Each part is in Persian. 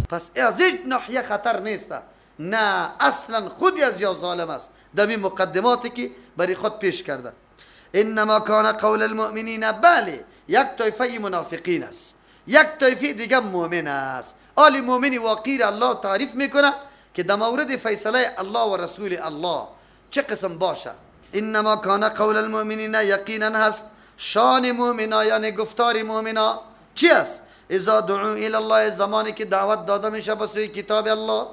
پس از هیچ ناحیه خطر نیست. نه، اصلا خودی از یا ظالم است دمی مقدماتی که برای خود پیش کرده. انما کان قول المؤمنین، بله یک طایفه منافقین است، یک طایفه دیگه مؤمن است. آل مؤمن واقعی الله تعریف میکنه که در مورد فیصله الله و رسول الله چه قسم باشه. انما کان قول المؤمنین، یقینا هست شان مؤمنا، یعنی گفتار مؤمنا چی است؟ اذا دعوا الی الله، زمانی که دعوت داده میشه به سوی کتاب الله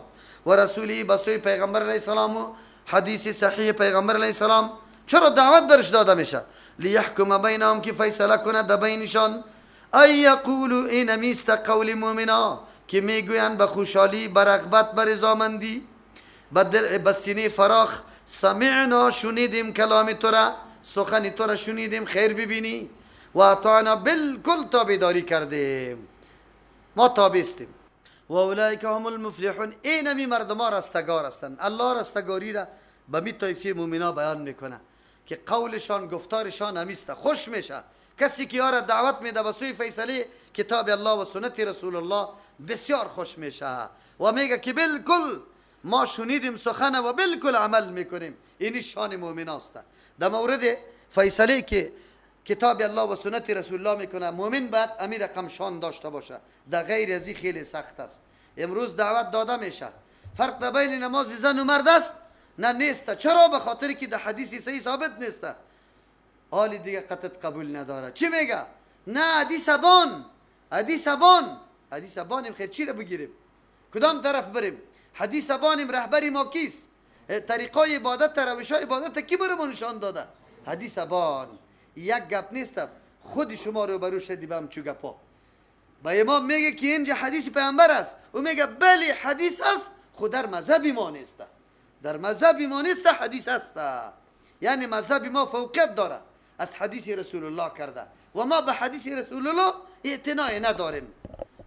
و رسولی، به سوی پیغمبر علیه السلام و حدیث صحیح پیغمبر علیه السلام. چرا دعوت برش داده میشه؟ لیحکم بینهم، که فیصله کنه در بینشان. ای یقولوا، این میست قول مؤمنا که میگویند به خوشحالی، به رغبت، به رضامندی، به سینه فراخ، سمعنا، شنیدیم کلام تو را، سخن تو را شنیدیم، خیر ببینی، و اطعنا، بالکل تابعداری کردیم، ما تابع استیم. و اولئک هم المفلحون، اینمی مردم ها رستگار هستند. الله رستگاری را به می طایفه مؤمنا بیان میکنه که قولشان، گفتارشان همیسته، خوش میشه کسی که یارا دعوت میده به سوی فیصله کتاب الله و سنت رسول الله، بسیار خوش میشه و میگه که بالکل ما شنیدیم سخن و بالکل عمل میکنیم. این شان مؤمن است. در مورد فیصله که کتاب الله و سنت رسول الله میکنه، مؤمن باید امی رقم شان داشته باشه، در غیر از این خیلی سخت است. امروز دعوت داده میشه، فرق در بین نماز زن و مرد است؟ نه، نیست. چرا؟ به خاطر که در حدیث صحیح ثابت نیست. آلی دیگه قطعت قبول نداره. چی میگه؟ نه حدیث بان، حدیث بان، حدیث بانیم. خیر چی رو بگیریم؟ کدام طرف بریم؟ حدیث بانیم. رهبری ما کیست؟ طریقای عبادت، روش های عبادت کی برمون نشان داده؟ حدیث بان. یک گپ نیست، خود شما رو برو شدی به همچو گپا. با امام میگه که اینجا حدیث پیامبر است، او میگه بله حدیث است، خود در مذهب ما نیست، در مذهب ما نیست، حدیث است. یعنی مذهب ما فوقیت داره از حدیث رسول الله کرده و ما به حدیث رسول الله اعتنای نداریم.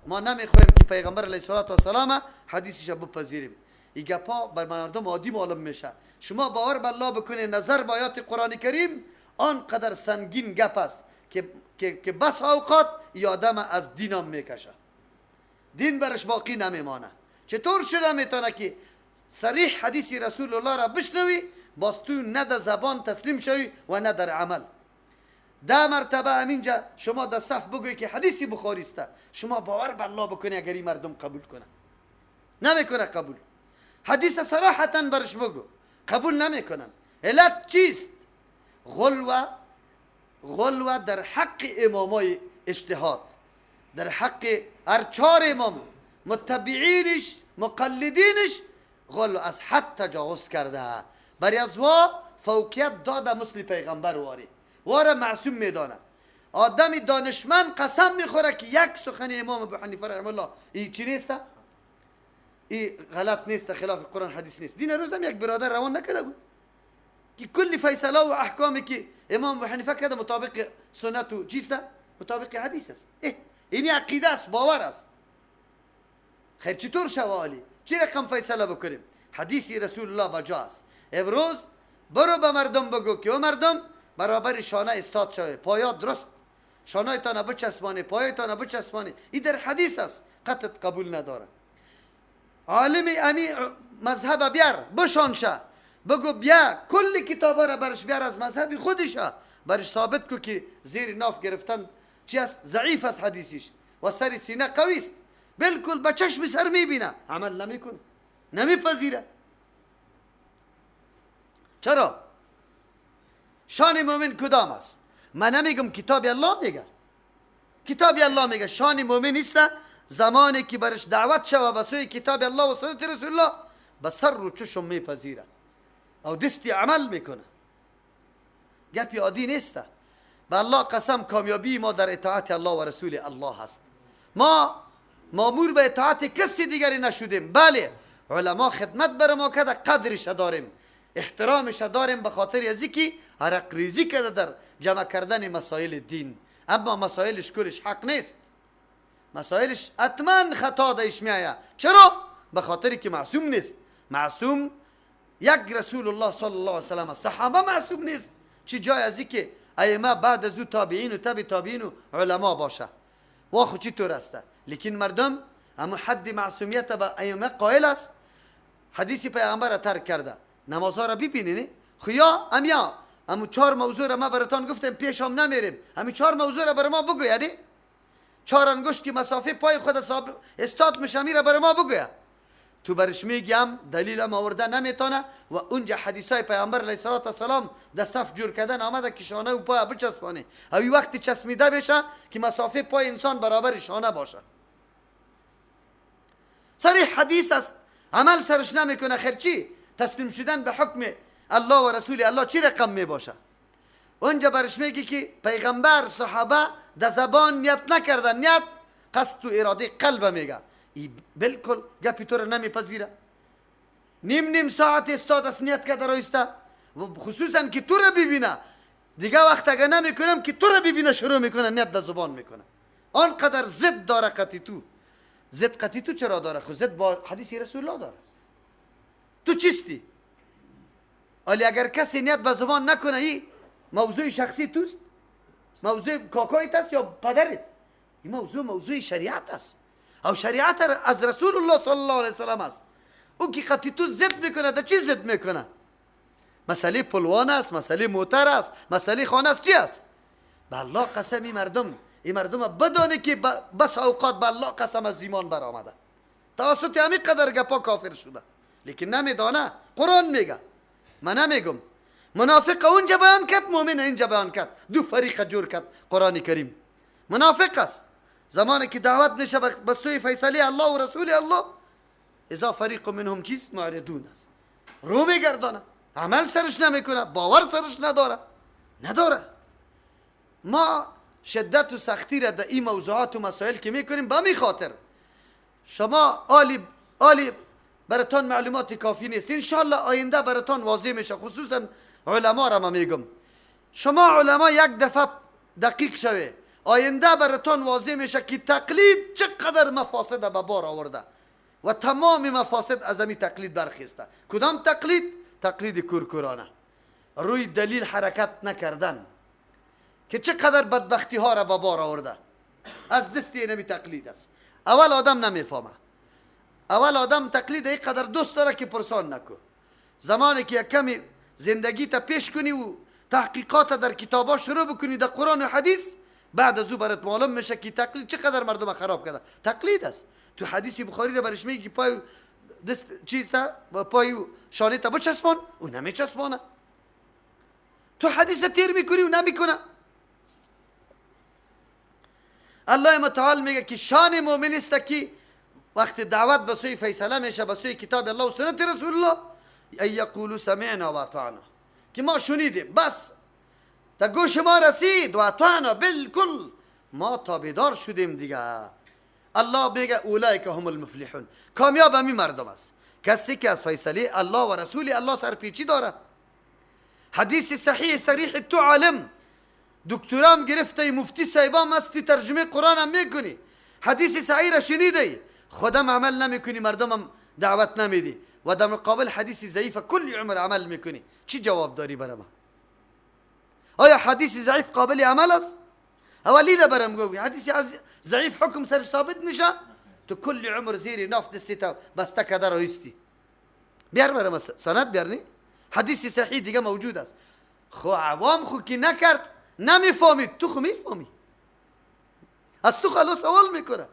ما نمیخوایم که پیغمبر علیه السلام حدیثش بپذیریم. این گپا بر مردم عادی معلوم میشه. شما باور به الله بکنید، نظر به آیات قرآن کریم آنقدر سنگین گپ است که بس اوقات آدم از دینم میکشه، دین برش باقی نمیمانه. چطور شده میتونه که صریح حدیث رسول الله را بشنوی، باز تو نه در زبان تسلیم شوی و نه در عمل؟ ده مرتبه همینجا شما در صف بگوی که حدیث بخاری است، شما باور به الله بکنی اگر این مردم قبول کنه، نمیکنه قبول. حدیث صراحتا برش بگو، قبول نمیکنن. علت چیست؟ غلوه در حق امامای اجتهاد، در حق هر چهار امام، متبعینش، مقلدینش، غلو از حد تجاوز کرده. برای از وا فوقیت داده مثل پیغمبر واری واره معصوم میدانه. آدم دانشمند قسم میخوره که یک سخن امام ابو حنیفه رحمه الله ای چی نیست، ای غلط نیست، خلاف قرآن حدیث نیست. دین روزم یک برادر روان نکرده بود که کل فیصله و احکامی که امام ابو حنیفه کرده مطابق سنت و چیست؟ مطابق حدیث است. این عقیده است، باور است. خیر چطور شوالی چی رقم فیصله بکنیم؟ حدیث رسول الله بجا است. امروز برو به مردم بگو که او مردم برابر شانه استاد شوه، پایا درست، شانه بچسبانه، پایتان بچسبانه. این در حدیث است، قطعت قبول نداره. عالم امی مذهب بیار بشان شه، بگو بیا کل کتابا را برش بیار از مذهب خودشه، برش ثابت کو که زیر ناف گرفتن چی است؟ ضعیف است حدیثش و سر سینه قوی است، بالکل به چشم سر میبینه، عمل نمیکنه، نمیپذیره. چرا؟ شان مؤمن کدام است؟ من نمیگم، کتاب الله میگه، کتاب الله میگه شان مؤمن است زمانی که برش دعوت شوه به سوی کتاب الله و سنت رسول الله، به سر و چشم میپذیره او دستی عمل میکنه. گپی عادی نیست. به الله قسم کامیابی ما در اطاعت الله و رسول الله هست. ما مامور به اطاعت کسی دیگری نشدیم. بله علما خدمت بر ما کرده، قدرش داریم، احترامش داریم، به خاطر از اینکه عرق ریزی کرده در جمع کردن مسائل دین. اما مسائلش کلش حق نیست، مسائلش حتما خطا دایش میآید. چرا؟ به خاطر که معصوم نیست. معصوم یک رسول الله صلی الله علیه و سلم، صحابه معصوم نیست، چه جای از اینکه ائمه بعد از او تابعین و تبع تابعین و علما باشه. وا خو چطور است؟ لیکن مردم اما حد معصومیت به ائمه قائل است، حدیث پیغمبر را ترک کرده. نمازها را ببینید خو یا امیا همون 4 موضوع را ما براتان گفتم، پیش هم نمیریم، همین 4 موضوع را برای ما بگو. یعنی 4 انگشت که مسافه پای خود استاد میشه میره برای ما بگویا. تو برش میگم دلیل آورده نمیتونه و اونجا حدیثای پیامبر علیه الصلاه و السلام در صف جور کردن آمده که شانه و پای بچسبانه، او وقتی چسبیده بشه که مسافه پای انسان برابر شانه باشه. صریح حدیث است، عمل سرش نمیکنه. خیر چی؟ تسلیم شدن به حکم الله و رسول الله چی رقم می باشه؟ اونجا برش میگی که پیغمبر صحابه در زبان نیت نکردن، نیت قصد و اراده قلب میگه. ای بالکل گپی تو رو نمیپذیره. نیم ساعت استاد است نیت کرده رایسته، و خصوصا که تو رو ببینه دیگه وقت اگه نمیکنم که تو رو ببینه شروع میکنه نیت در زبان میکنه. آنقدر ضد داره قطی تو. ضد قطی تو چرا داره؟ خو ضد با حدیث رسول الله داره. تو چیستی؟ ولی اگر کسی نیت به زبان نکنه، ای موضوع شخصی توست، موضوع کاکایت است یا پدرت، این موضوع شریعت است. او شریعت از رسول الله صلی الله علیه وسلم است. او که قطعی تو ضد میکنه، در چی ضد میکنه؟ مسئله پلوان است، مسئله موتر است، مسئله خانه است، چی است؟ به الله قسم این مردم بدانه که بس اوقات به الله قسم از ایمان برآمده، توسط همین قدر گپا کافر شده، لیکن نمیدانه. قرآن میگه، من نمیگم. منافق اونجا بیان کرد، مؤمن اینجا بیان کرد، دو فریق جور کرد قرآن کریم. منافق است زمانی که دعوت میشه به سوی فیصله الله و رسول الله، اذا فریق منهم چیز معرضون است، رو میگردانه، عمل سرش نمیکنه، باور سرش نداره. ما شدت و سختی را در این موضوعات و مسائل که میکنیم به می خاطر شما عالی براتان معلومات کافی نیست. انشالله آینده براتان واضح میشه، خصوصا علما را ما میگم. شما علما یک دفعه دقیق شوه، آینده براتان واضح میشه که تقلید چقدر مفاسد به بار آورده و تمام مفاسد از این تقلید برخیسته. کدام تقلید؟ تقلید کورکورانه، روی دلیل حرکت نکردن، که چقدر بدبختی ها را به بار آورده از دست اینمی تقلید است. اول آدم نمیفهمه، اول آدم تقلید اینقدر دوست داره که پرسان نکو. زمانی که یک کمی زندگی تا پیش کنی و تحقیقات در کتابا شروع بکنی در قرآن و حدیث، بعد از او برات معلوم میشه که تقلید چقدر مردم خراب کرده. تقلید است. تو حدیث بخاری را برش میگی پای دست چیز تا پای شانه تا بچسبان، او نمیچسبانه. تو حدیث تیر میکنی و نمیکنه. الله متعال میگه که شان مؤمن است که وقت دعوت به سوی فیصله میشه، به سوی کتاب الله و سنت رسول الله، ای یقولوا سمعنا و اطعنا، که ما شنیدیم، بس تا گوش ما رسید، و اطعنا بالکل ما تابعدار شدیم دیگه. الله میگه اولئک هم المفلحون، کامیاب همین مردم است، کسی که از فیصله الله و رسول الله سرپیچی داره. حدیث صحیح صریح، تو عالم دکترام گرفته، مفتی صاحبام هستی، ترجمه قرآن هم میکنی، حدیث صحیح را شنیده، خودم عمل نمیکنی، مردمم دعوت نمیدی، و در مقابل حدیث ضعیف کل عمر عمل میکنی، چی جواب داری برای ما؟ آیا حدیث ضعیف قابل عمل است؟ اولی را برم گوی حدیث ضعیف حکم سرش ثابت میشه، تو کل عمر زیر ناف دستی تا بسته کده رایستی. بیار برم سند بیار، نی حدیث صحیح دیگه موجود است. خو عوام خو که نکرد نمیفهمید، تو خو میفهمی، از تو خلاص سوال میکنه.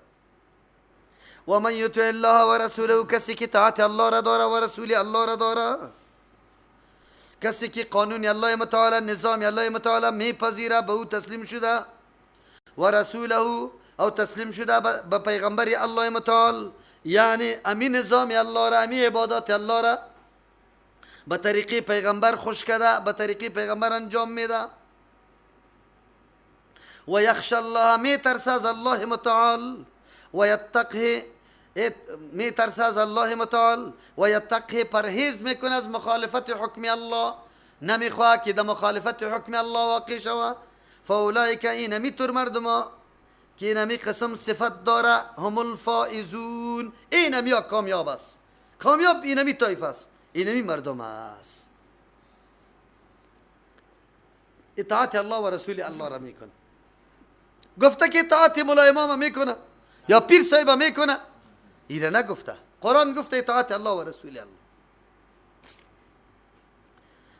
و من یطع الله و رسوله، کسی که طاعت الله را داره و رسول الله را داره، کسی که قانون الله متعال، نظام الله متعال میپذیره، به او تسلیم شده، و رسوله او تسلیم شده به پیغمبر الله متعال، یعنی امی نظام الله را، امی عبادات الله را به طریقی پیغمبر خوش کرده، به طریقی پیغمبر انجام میده. و یخش الله، میترسه از الله متعال، و یتقه، میترسه از الله متعال، و یتقه، پرهیز میکنه از مخالفت حکم الله، نمیخواه که در مخالفت حکم الله واقع شوه. فاولئک، اینمی طور مردما که اینمی قسم صفت داره، هم الفائزون، اینمی ها کامیاب است، کامیاب اینمی طایف است، اینمی مردم است. اطاعت الله و رسول الله را میکنه. گفته که اطاعت ملا امام میکنه یا پیر صاحب میکنه، ایره نگفته. قرآن گفته اطاعت الله و رسول الله.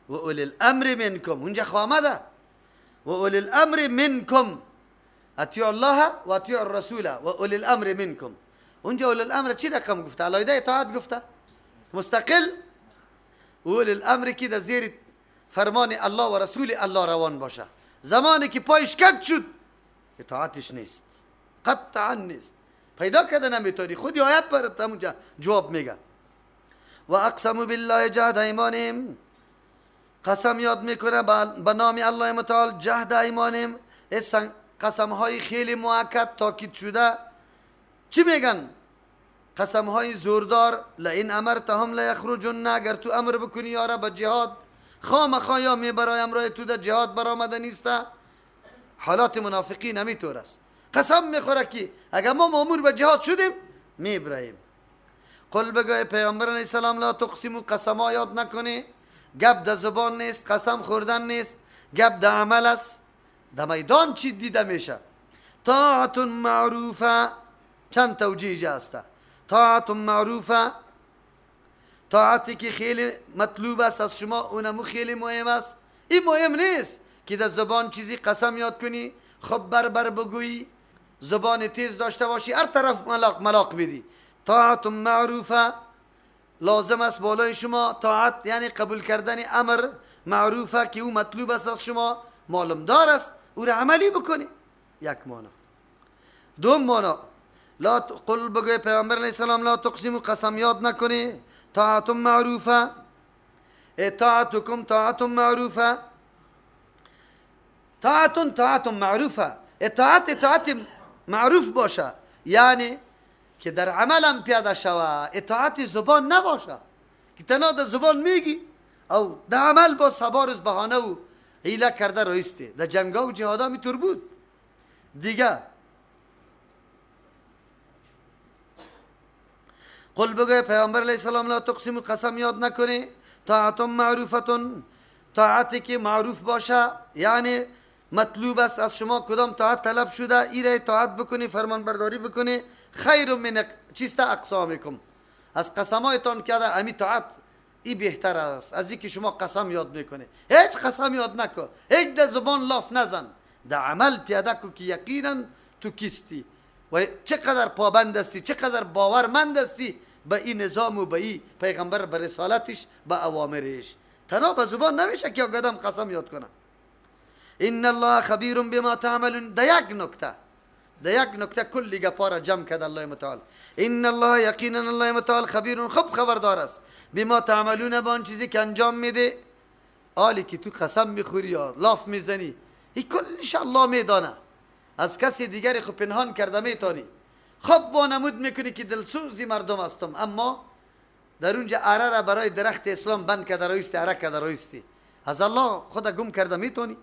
و اولی الامر منکم، اونجا خامده و اولی الامر منکم، اطیعوا الله و اطیعوا الرسول و اولی الامر منکم. اونجا اولی الامر چی رقم گفته؟ علایده اطاعت گفته مستقل. اولی الامر که در زیر فرمان الله و رسول الله روان باشه، زمانی که پایش کج شد اطاعتش نیست، قطعا نیست، پیدا کرده نمیتونی. خودی آیت برات همونجا جواب میگه. و اقسموا بالله جهد ایمانهم، قسم یاد میکنه به نام الله متعال جهد ایمانهم، قسم های خیلی مؤکد تاکید شده. چی میگن؟ قسم های زوردار. لئن امرتهم لیخرجن، اگر تو امر بکنی یارا به جهاد، خامخا یا میبرایم رای تو در جهاد برآمده نیسته. حالات منافقین همیطور است، قسم میخوره که اگر ما مامور به جهاد شدیم میبراییم. قل بگوی پیامبر علیه السلام لا تقسموا، قسم ها یاد نکنی، گپ در زبان نیست، قسم خوردن نیست، گپ در عمل است. در میدان چی دیده میشه؟ طاعت معروفه، چند توجیه است. طاعت معروفه، طاعتی که خیلی مطلوب است از شما، اونمو خیلی مهم است. این مهم نیست که در زبان چیزی قسم یاد کنی، خب بر بر بگویی، زبان تیز داشته باشی، هر طرف ملاق ملاق بدی. طاعت معروفه لازم است بالای شما. طاعت یعنی قبول کردن امر معروفه که او مطلوب است از شما، معلوم دار است، او را عملی بکنی. یک معنا. دوم معنا، لا قل بگوی پیامبر علیه السلام لا تقسموا، قسم یاد نکنی. طاعت معروفه، اطاعتکم طاعت معروفه، طاعت طاعت معروفه، اطاعت اطاعت معروف باشه، یعنی که در عملم پیاده شوه، اطاعت زبان نباشه که تنها در زبان میگی او در عمل با سبا روز بهانه و حیله کرده رایسته. در جنگا و جهادا میتور بود دیگه. قل بگوی پیامبر علیه السلام لا تقسموا، قسم یاد نکنی. طاعت معروفتون، طاعتی که معروف باشه، یعنی مطلوب است از شما، کدام طاعت طلب شده ایره اطاعت بکنی، فرمان برداری بکنی. خیر من چیست؟ اقسامکم، از قسمایتان کرده امی طاعت ای بهتر است از اینکه شما قسم یاد میکنی. هیچ قسم یاد نکن، هیچ در زبان لاف نزن، در عمل پیاده کو که یقینا تو کیستی و چقدر پابند هستی، چقدر باورمند هستی به این نظام و به این پیغمبر، به رسالتش، به اوامرش. تنها به زبان نمیشه که آدم قسم یاد کنه. ان الله خبیر بما تعملون. در یک نکته، در یک نکته کلی گپا را جمع کرد الله متعال. ان الله یقینا الله متعال خبیر، خوب خبردار است، بما تعملون، به آن چیزی که انجام میده. آلی که تو قسم میخوری یا لاف میزنی، این کلش الله میدانه، از کسی دیگری خب پنهان کرده میتونی، خب وانمود میکنی که دلسوزی مردم هستم، اما در اونجا اره را برای درخت اسلام بند کرده رایستی، اره کرده رایستی، از الله خود گم کرده میتونی.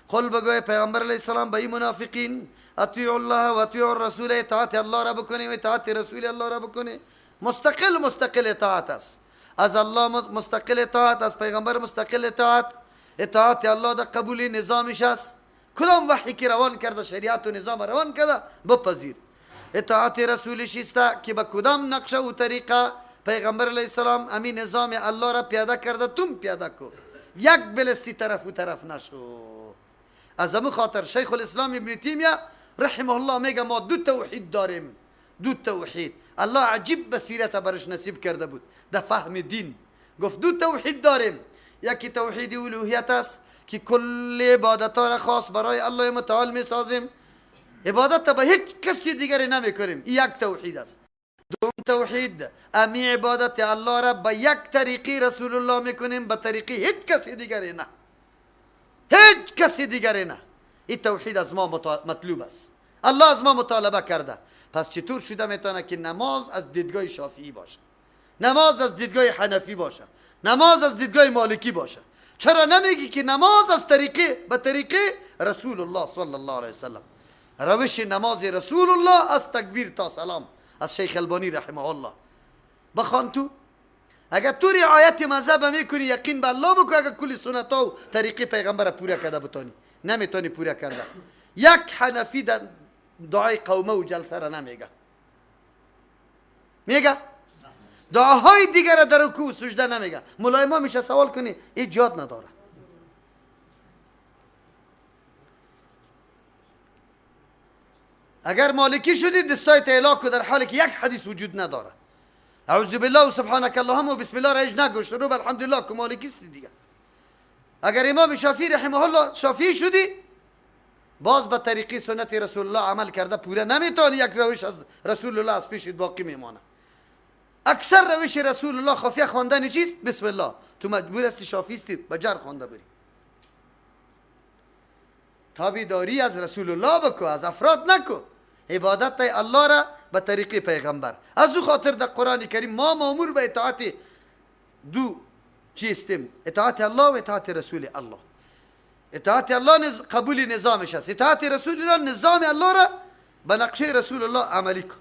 قل بگوی پیامبر علیه السلام به این منافقین اطیعوا الله و اطیعوا الرسول، اطاعت الله را بکنی و اطاعت رسول الله را بکنی. مستقل مستقل اطاعت است، از الله مستقل اطاعت، از پیغمبر مستقل اطاعت. اطاعت الله در قبول نظامش است، کدام وحی که روان کرده، شریعت و نظام روان کرده بپذیر. اطاعت رسولش است که به کدام نقشه و طریقه پیغمبر علیه السلام امی نظام الله را پیاده کرده، تم پیاده کو، یک بلستی طرف و طرف نشو. از همون خاطر شیخ الاسلام ابن تیمیه رحمه الله میگه ما دو توحید داریم، دو توحید. الله عجیب بصیرت برش نصیب کرده بود در فهم دین. گفت دو توحید داریم، یکی توحید الوهیت است که کل عبادت را خاص برای الله متعال میسازیم، عبادت به هیچ کسی دیگری نمیکنیم، این یک توحید است. دوم توحید امی عبادت الله را به یک طریقی رسول الله میکنیم، به طریقی هیچ کسی دیگری نه، هیچ کسی دیگری نه. این توحید از ما مطلوب است، الله از ما مطالبه کرده. پس چطور شده میتونه که نماز از دیدگاه شافعی باشه، نماز از دیدگاه حنفی باشه، نماز از دیدگاه مالکی باشه؟ چرا نمیگی که نماز از طریقه به طریقه رسول الله صلی الله علیه وسلم، روش نماز رسول الله از تکبیر تا سلام، از شیخ البانی رحمه الله بخوان. تو اگر تو رعایت مذهب میکنی، یقین به الله بکن، اگر کل سنت و طریقه پیغمبر پورا کرده بتانی، نمیتونی پورا کرده. یک حنفی در دعای قومه و جلسه را نمیگه. میگه؟ دعاهای دیگر را در رکوع و سجده نمیگه. مولای ما میشه سوال کنی هیچ یاد نداره. اگر مالکی شدی دستای اعلا کو، در حالی که یک حدیث وجود نداره. اعوذ بالله و سبحانك اللهم و بسم الله را هیچ نگو، شروع الحمدلله که مالکی استی دیگه. اگر امام شافعی رحمه الله شافعی شدی باز به طریقی سنت رسول الله عمل کرده پوره نمیتونی، یک روش از رسول الله از پیش باقی میمانه. اکثر روش رسول الله خفیه خواندن چیست؟ بسم الله. تو مجبور هستی شافعی استی به جر خوانده بری. تابعداری از رسول الله بکو، از افراد نکو. عبادت الله را به طریق پیغمبر. از او خاطر در قرآن کریم ما مامور به اطاعت دو چیستیم؟ اطاعت الله و اطاعت رسول الله. اطاعت الله قبول نظامش است، اطاعت رسول الله نظام الله را به نقشه رسول الله عملی کن.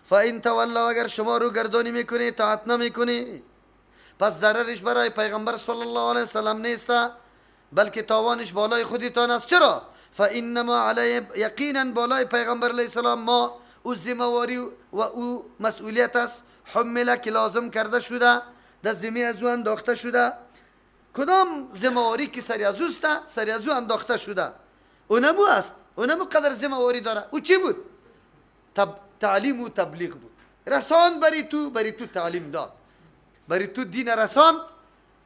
فان تولوا، اگر شما رو گردانی میکنی اطاعت نمیکنی، پس ضررش برای پیغمبر صلی الله علیه وسلم نیست، بلکه تاوانش بالای خودتان است. چرا؟ فانما علیه، یقینا بالای پیغمبر علیه السلام ما او ذمه‌واری و او مسئولیت است، حمله که لازم کرده شده، در ذمه از او انداخته شده. کدام ذمه‌واری که سری از اوست، سری از او انداخته شده، اونمو است، اونمو قدر ذمه‌واری داره. او چی بود؟ تعلیم و تبلیغ بود. رسان بری تو، بری تو تعلیم داد، بری تو دین رساند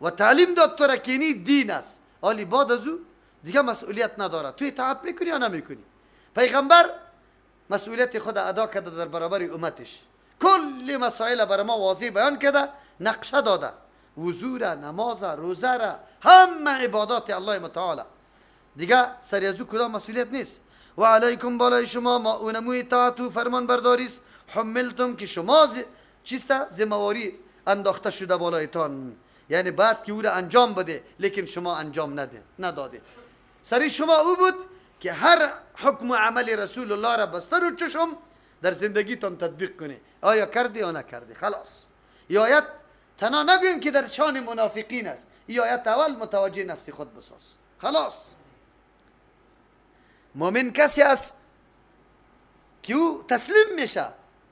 و تعلیم داد تو را که اینی دین است. آلی بعد از او دیگه مسئولیت نداره، تو اطاعت میکنی یا نمیکنی. پیغمبر مسئولیت خود ادا کرده در برابر امتش، کل مسائل بر ما واضح بیان کرده، نقشه داده، وضو را، نماز را، روزه را، همه عبادات الله متعال. دیگه سری از او کدام مسئولیت نیست. و علیکم، بالای شما ما اونمو اطاعت و فرمان برداری است، حملتم که شما چیست؟ ذمه‌واری انداخته شده بالایتان، یعنی بعد که او را انجام بده، لیکن شما انجام نده نداده. سری شما او بود که هر حکم و عمل رسول الله را بستر و چشم در زندگیتان تطبیق کنه. آیا کردی یا نکردی؟ خلاص. یا آیت تنها نگوییم که در شان منافقین است، یا آیت اول متوجه نفس خود بساز. خلاص. مؤمن کسی است که او تسلیم میشه،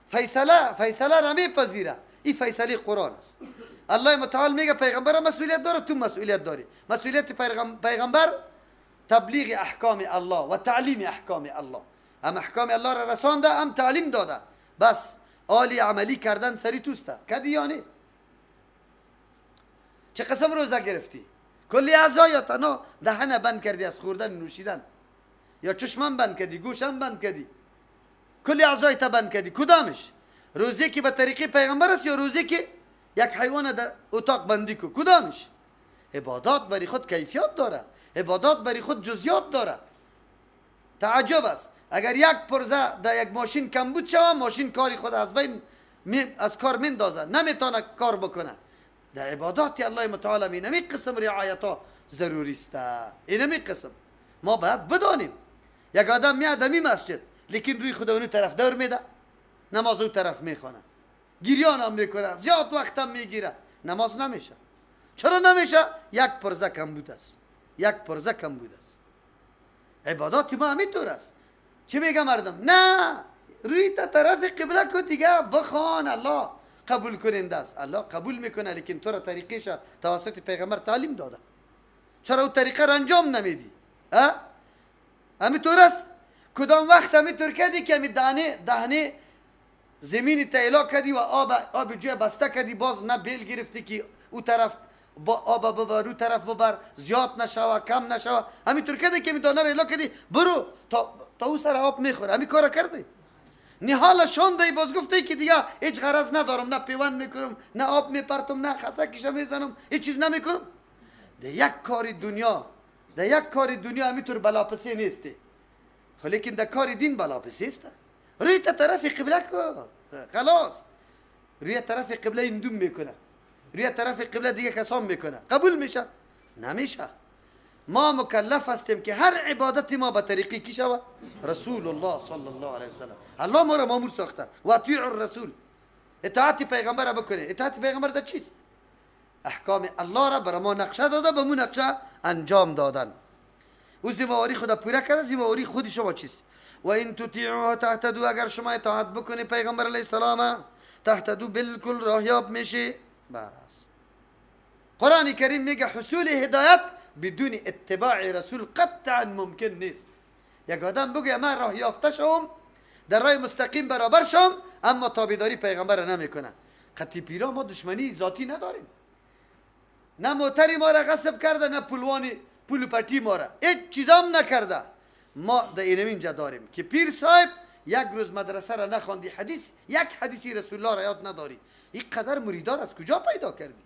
فیصله را میپذیره. این فیصله قرآن است. الله متعال میگه پیغمبر مسئولیت داره، تو مسئولیت داری. مسئولیت پیغمبر تبلیغ احکام الله و تعلیم احکام الله. هم احکام الله را رسانده، هم تعلیم داده. بس آلی عملی کردن سری توسته. کدی یعنی چه قسم روزه گرفتی؟ کلی اعضا یا تنها دهنه بند کردی از خوردن نوشیدن، یا چشمم بند کردی، گوشم بند کردی، کلی اعضای تا بند کردی. کدامش؟ روزه که به طریقه پیغمبر است یا روزه که یک حیوان در اتاق بندی کو؟ کدامش؟ عبادات بری خود کیفیت داره، عبادات بری خود جزئیات داره. تعجب است اگر یک پرزه در یک ماشین کمبود شوه، ماشین کاری خود از بین از کار میندازه، نمیتونه کار بکنه. در عبادات الله متعال اینمی قسم رعایت ها ضروری است. اینمی قسم ما باید بدانیم. یک آدم میاد می مسجد، لیکن روی خود اونو طرف دور میده، نماز او طرف میخوانه، گریان هم میکنه، زیاد وقت هم میگیره، نماز نمیشه. چرا نمیشه؟ یک پرزه کمبود است، یک پرزه کمبود است. عبادات ما همینطور است. چی میگه مردم؟ نه، روی تا طرف قبله کو دیگه بخوان، الله قبول کننده است. الله قبول میکنه، لیکن تو را طریقش توسط پیغمبر تعلیم داده. چرا او طریقه را انجام نمیدی؟ همینطور است. کدام وقت همینطور کردی که همی دهنه زمین تیلا کردی و آب جوی بسته کردی، باز نه بیل گرفتی که او طرف با آب ببر، او طرف ببر، زیاد نشوه کم نشوه. همینطور کردی که دانه را ایلا کردی، برو تا او سر آب میخوره. همین کار کردی، نهال شانده، باز گفته که دیگه هیچ غرض ندارم، نه پیوند میکنم، نه آب میپرتم، نه خسکش میزنم، هیچ چیز نمیکنم. در یک کار دنیا، در یک کار دنیا همینطور بلاپسی نیستی، لیکن در کار دین بلاپسی است. روی تا طرف قبله کو، خلاص. روی طرف قبله اندوم میکنه، روی طرف قبله دیگه کسان میکنه، قبول میشه؟ نمیشه. ما مکلف هستیم که هر عبادت ما به طریقی کی شوه؟ رسول الله صلی الله علیه وسلم. الله ما را مامور ساخته و اطیع الرسول، اطاعت پیغمبر را بکنه. اطاعت پیغمبر در چیست؟ احکام الله را برای ما نقشه داده، به مو نقشه انجام دادن. او ذمه‌واری خود پوره کرده، ذمه‌واری خود شما چیست؟ و ان تطیعوه تهتدوا، اگر شما اطاعت بکنی پیغمبر علیه السلام، تهتدوا بالکل راهیاب میشی. بس قرآن کریم میگه حصول هدایت بدون اتباع رسول قطعا ممکن نیست. یک آدم بگه من راه یافته شوم، در راه مستقیم برابر شم، اما تابعداری پیغمبر نمیکنه. قطی پیرا ما دشمنی ذاتی نداریم، نه موتری ما را غصب کرده، نه پولوانی پول پتی ما را، هیچ چیزام نکرده. ما در اینجا داریم که پیر صاحب یک روز مدرسه را نخواندی، حدیث یک حدیثی رسول الله را یاد نداری، این قدر مریدار از کجا پیدا کردی؟